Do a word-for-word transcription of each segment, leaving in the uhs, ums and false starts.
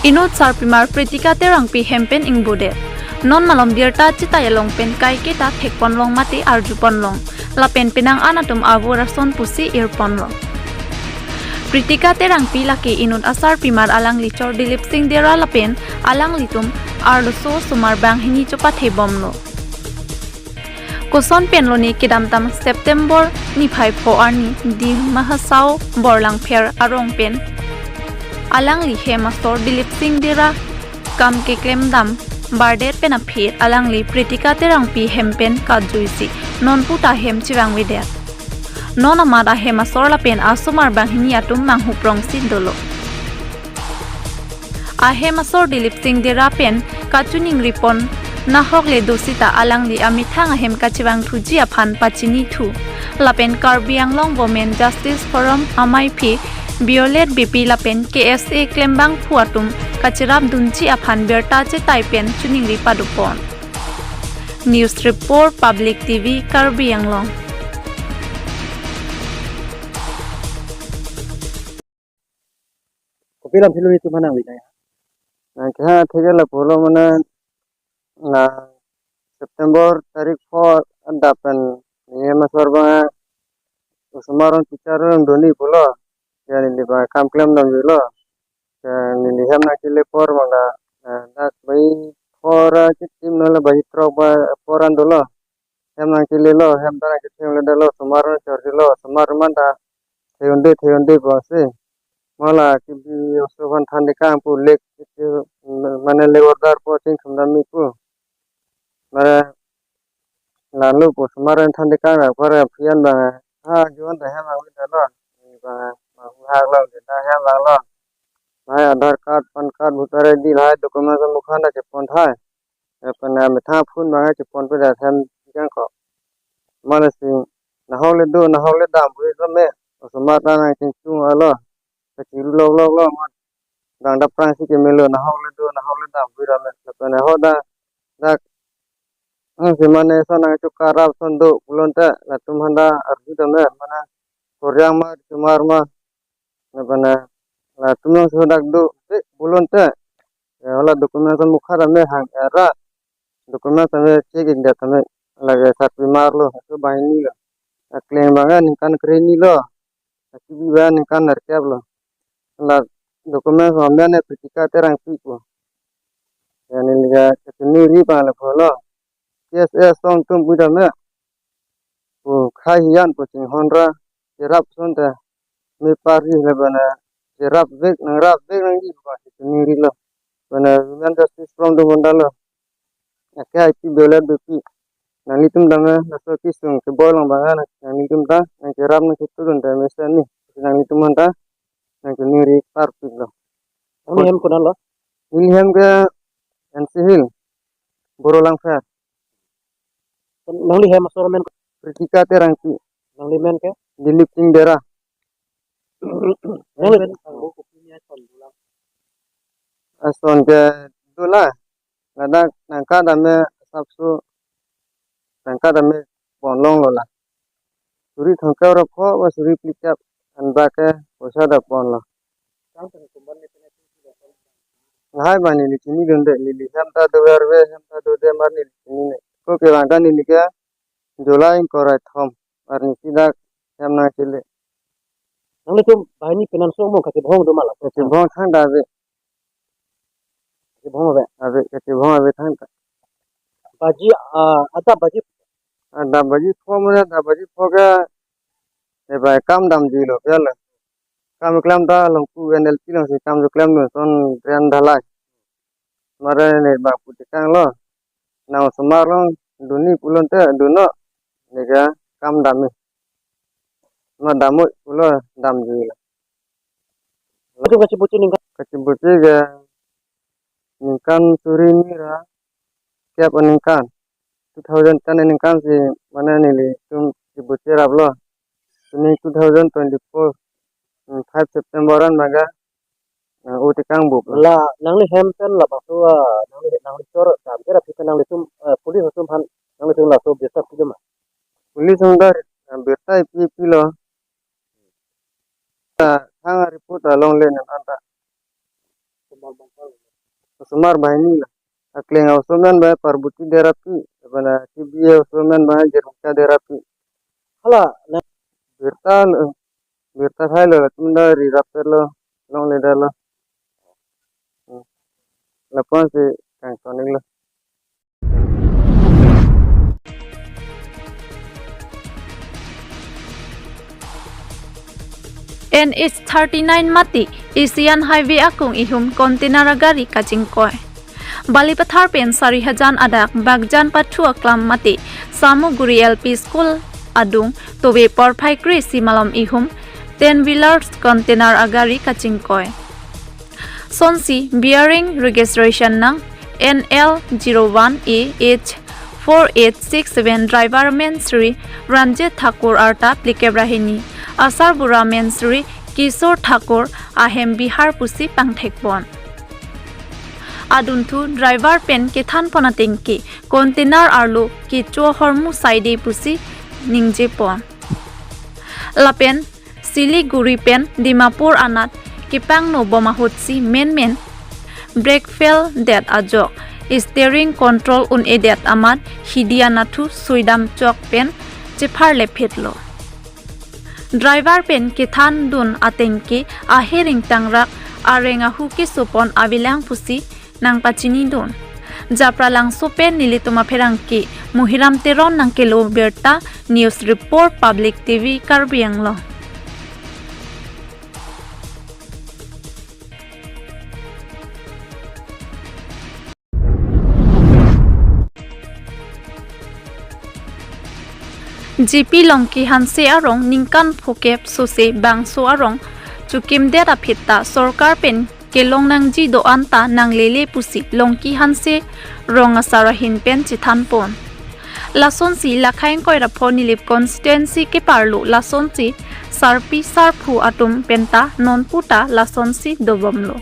Inut sarpimar Pritika Terangpi hem pen ingbodet. Non malom birta chetai along pen kaiketa thekponlong mate arjuponlong. Lapen penang an atum avur ason pusi irponlong. Pritika Terangpi lake inut asarpimar alangli chor Dilip Singh Dera lapen alanglitum arloso osomar banghini chopathebomlo. Koson penlone kedamtang September niphai pho arni Dima Hasao Borlangpher arong pen alangli hem asor Dilip Singh Dera kam keklem dam bardet pen aphi alangli Pritika Terangpi hem pen kajuisi non puta hem chevangvedet. Non amat ahem asor lapen asomar banghini atum manghuprongsi dolo. Ahem asor Dilip Singh Dera pen kachiningripon nahok le do seta alangli amethang ahem kachevangthuji aphan pachinithu. Lapen Karbi Anglong Women Justice Forum amaiphi Violet Beypi lapen K S A klembangphu atum kacherapdunji aphan birta chetai pen chiningri padopon. News Report, Public T V, Karbi Anglong. Kopi lam philo itum hanang linai. Nang keha theke lapulo mane na September tarik pho adap pen neli hem asor abang osomar aron teacher aron doni pulo. Ya neli abang kam klem damjuilo. Ya neli hem nangkele apor abang la, eh, dak bai pho ra chitim non la bai throk ba apor an dolo. Hem nangkelelo, hem ta nangkethengledetlo, osomar aron chorjilo, osomar aron ta theyunde theyunde bangsi. Mala kebi oso aphan thandekang pu lek, mane lek order po chingthum dam mi pu. Mane lalu pu osomar aron thandekang ra para phian abang, ha juan ta hem nangledetlo. Abang, abang hu hak lo, ta hem hak lo. Mane Aadhaar card, PAN card, voter I D lahai document mukha ta chepon thai. Lapen amethang phone abang cheponpe ta hem jang ko. Mane si nahok le do, nahok le dam pu tame. Osomar ta nangchingchung alo. Kachiru lok lok lo, ma dang daprang si kemelo, nahok le do, nahok le dam pu tame. Lapen ho da dak, hmm, si mane ason nangchokarap ason do pulote latum aphan ta arju tame, mane Koreang ma, osomar ma. Lapen latum along si dak do, eh, pulote. Ya, hala document ason mukha tame hang era. Document tame check ik det tame. Lake sarpimar lo, aso banghini lo. Akleng abang ningkan krehini lo. Akibi abang ningkan nerkep lo. La document amen ne Pritika Terangpi pu. Ya neli ke kachiningri abang lapulo. K S A asong atum pu tame. Pu khei hiyan pu chinghon ra cherap ason ta mepar ri le bana cherapvek nangrapvek nangji pu kachiningri lo. Bana Women Justice Forum atum aphan ta lo. Ake aiki Violet Beypi. Nanglitum tame laso kesung keboi along abang nang, nanglitum ta nangcherap nangchetudun ta mesen ni. Nanglitum aphan ta nangchiningri parpik lo. Nangli hem konat lo? Neli hem ke N C Hill, Borlangpher. Nangli hem asor amen? Pritika Terangpi. Nangli amen ke? Dilip Singh Dera. Nangli ason ke dolang. Ladak nangkat tame asapso nangkat tame ponlonglo la. Suri thomkep ra pho ba suri phlikep anba ke poisa ta ponlo. Lahai abang neli chinidunde, neli hem ta do arve, hem ta dode mar neli chinine. Ko kevang ta neli ke July ingkoi ra kethom arni si dak hem nangkele. Nanglitum banghini penang so mo kachebhong do ma la? Kachebhong thangta ave. Kachebhong ave? Ave, kachebhong ave thangta. Baji, ah, adap baji? Adap baji pho mane, adap baji pho ke, eh, bai kam damjuilo, ya lo. Kam klem ta along pu N L P along si kam klem nu son drain dhalai. Mane ne ba pu tekang lo. Nang osomar along duni pulote dunnoi, neke kam dam-i. Ma dam-oi pulo damjuilo. Itu kacheboche ningkan? Kacheboche ke ningkan suri hini ra kep aningkan. Two thousand ten aningkan si mane nelitum chebocheraplo. Pini two thousand twenty-four, hmm, five September an maga, eh, o tekang bup. La nangli hem pen labangso, ah, nangli, nangli chor dam ke ra aphi pen nanglitum, eh, police atum aphan nanglitum laso birta pilo ma? Police atum ta, eh, birta pi, pilo. Ta thang report ta longle nang anta. Osomar banghini lo. Akleng a-osomar abang Parbuti Derapi, lapen a-T B A osomar abang Jermika Derapi. Hala, na- Birta lo, birta thailo, latum ta ri rapetlo, longledetlo. Hmm. Lapusi kangton-iklo. N H thirty-nine mate Asian Highway akung ihum container agari kachingkoi. Balipathar pen Sarihajan adak Bagjan pathu aklam mate Samuguri L P School adung tove porphai kre-isi malom ihum ten wheelers container agari kachingkoi. Sonsi bearing registration nang N L zero one A H four eight six seven, driver men Shri Ranjit Thakur arta phlikep ra hini, asarbura men Shri Kishore Thakur, ahem Bihar pusi pangthekpon. Adunthu driver pen kethanpon atengke container arlo kecho ahormu saide pusi ningjepon. Lapen Siliguri pen Dimapur anat kepangno bom ahutsi menmen brake fail det ajok steering control un-edet amat hidi anatthu suidam chok pen chepharle phitlo. Driver pen kethandun atengke aher ingtangrak areng ahu kesopon avelang pusi nangpachinidun. Japralangso pen nelitum apherangke Muhiram Teron nangkelo birta. News Report, Public T V, Karbi Anglong. J P Longki Hanse arong ningkan phokep sose bangso arong chukimdet aphi ta sorkar pen kelong nangji do-an ta nanglele pusi Longki Hanse rong asar ahin pen chethanpon. Lasonsi Lakhaing Koirapho Nilip constituency keparlo lasonsi sarpi sarpo atum penta nonputa lasonsi dobomlo.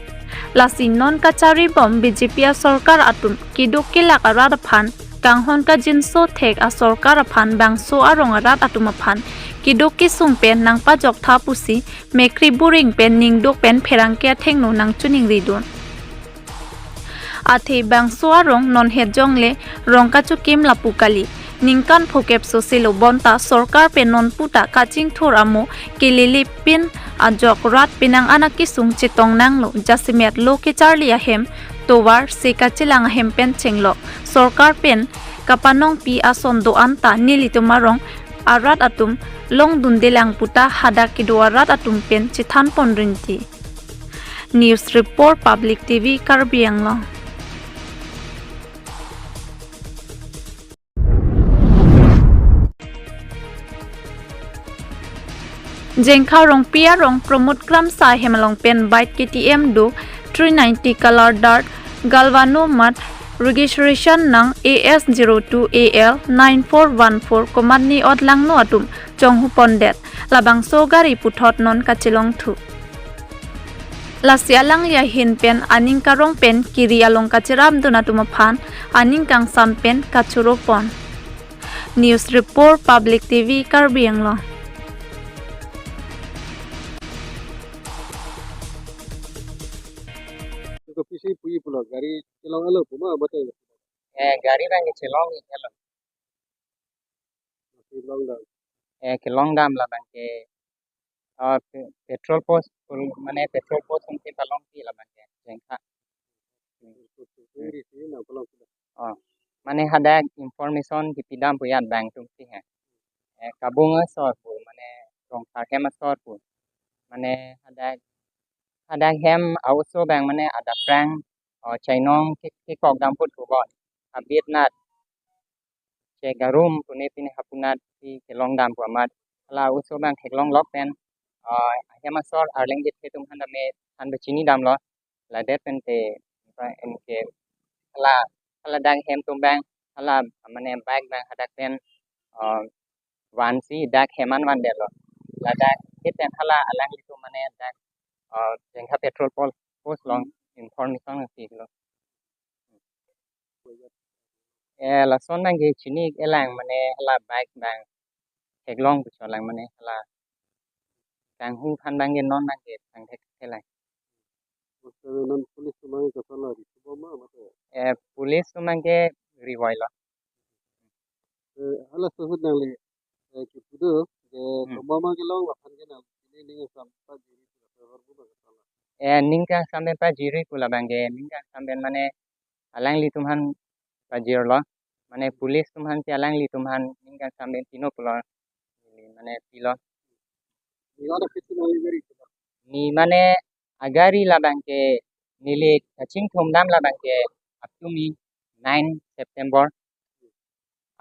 Lasi non kacharibom B J P asorkar atum keduk kelak arat aphan kanghon kangjinso thek asorkar aphan bangso arong arat atum aphan keduk kesung pen nangpajoktha pusi mekri buring pen ningduk pen pherangke athengno nangchiningridun. Athe bangso arong non het jongle rong kachukim lapu kali. Ningkan phokep soselo bonta sorkar pen nonputa kachingthur amo kelele pin ajok rat penang anak kesung chetong nanglo, jasemet lo kecharli ahem tovar se kachelang ahem pen chenglok. Sorkar pen kapanongpi ason do-an ta nelitum arong arat atum longdundelang puta hadak kedo arat atum pen chethanpon rinti. News Report, Public T V, Karbi Anglong. Jengkha Rongpi arong Pramod Kramsa ahem along pen bike K T M do three ninety color Dart Galvano mat registration nang A S zero two A L nine four one four komatne otlangno atum chonghupondet, labangso gari puthot non kachelongthu. Lasi alangli ahin pen aning karong pen kiri along kacherapdun atum aphan aning kangsam pen kachoropon. News Report, Public T V, Karbi Anglong. Kopisi puji pulo, gari chelong-etlo pu ma, bate? Eh, gari abang chelong iklo. Chelong dam. Eh, kelong dam labang ke, ah, pe-, petrol post, pul-, mane petrol post un ke palongpi labang ke, Jengkha. Iri si na palongpi. Oh, mane hadak information kipidam pu ya abang atumsi he. Eh, kabung asor pu, mane Rongthar hem asor pu. Mane hadak, hadak hem a-oso abang mane adap prang, oh, chainong ki, kikok dam put pu bon. Abit nat che garum pune pine hapunat si kelong dam pu amat. Hala oso abang theklong lok pen, ah, hem asor arleng jit ketum handa me han bechini damlo. Ladet pen te, pa, en ke, hala, hala dak hem atum abang, hala, mane bike abang hadak pen, ah, vansi dak hem an vandetlo. Ladak hit pen hala alanglitum mane dak, ah, Jengkha petrol pol-, post along information nangpilo. Eh, lason abang ke chini-ik-elang mane hala bike abang theklong puchot lang mane hala kanghu aphan abang ke non abang ke thang thek thelang. Lapen non police atum abang ke koson lo, ri thu bom ma mate? Eh, police atum abang ke ri voilo. Eh, halaso ahut nangli, eh, kipu do, je Hmm. Tomboma kelong aphan ke nangli ning kangsam pajirji pu lapen ahormu abang koson lo? Eh, ning kangsam pen pajirji pu labang ke, ning kangsam pen mane alanglitum aphan pajirlo. Mane police atum aphan si alanglitum aphan ning kangsam pen pino pulo. Mane pilo. Ni lo na kisi nangli gari? Ni mane agari labang ke neli kachingthum dam labang ke aptumi nine September.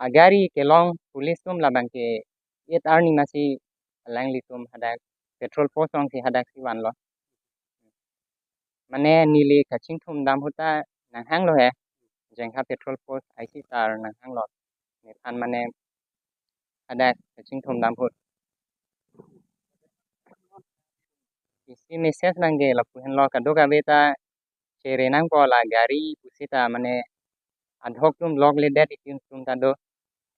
Agari kelong police atum labang ke eight arni masi alanglitum hadak patrol post along si hadak si vanlo. Mane neli kachingthum dam ahut ta nanghanglo he. Jengkha patrol post I C sir nanghanglo. Nephan mane hadak kachingthum dam ahut isi message abang ke lapu henlo, kadokave ta chere nangpo, la gari pusita mane adhok atum lokledet itum atum ta do.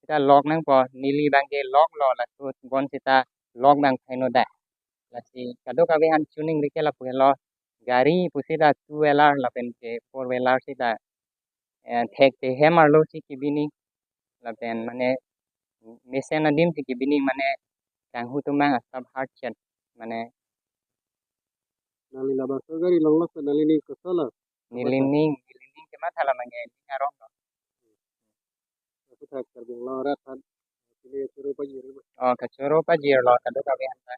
Sita lok nangpo, neli abang ke loklo, laso bon sita lok abang phaino dak. Lasi kadokave aphan choningri ke lapu henlo, gari pusita two wheeler lapen ke four wheeler sita, eh, thek te hem arlo si kebi ning. Lapen mane mesen adim si kebi ning, mane kanghu atum abang asap hard chet mane. Nangli labangso gari longlok pen nangli ning koson lo? Neli ning, neli ning kematha labang ke ning arong lo. Aphuthak Karbi Anglong arat aphan neli choro pajir ma? Oh, kachoro pajirlo kadokave aphan ta.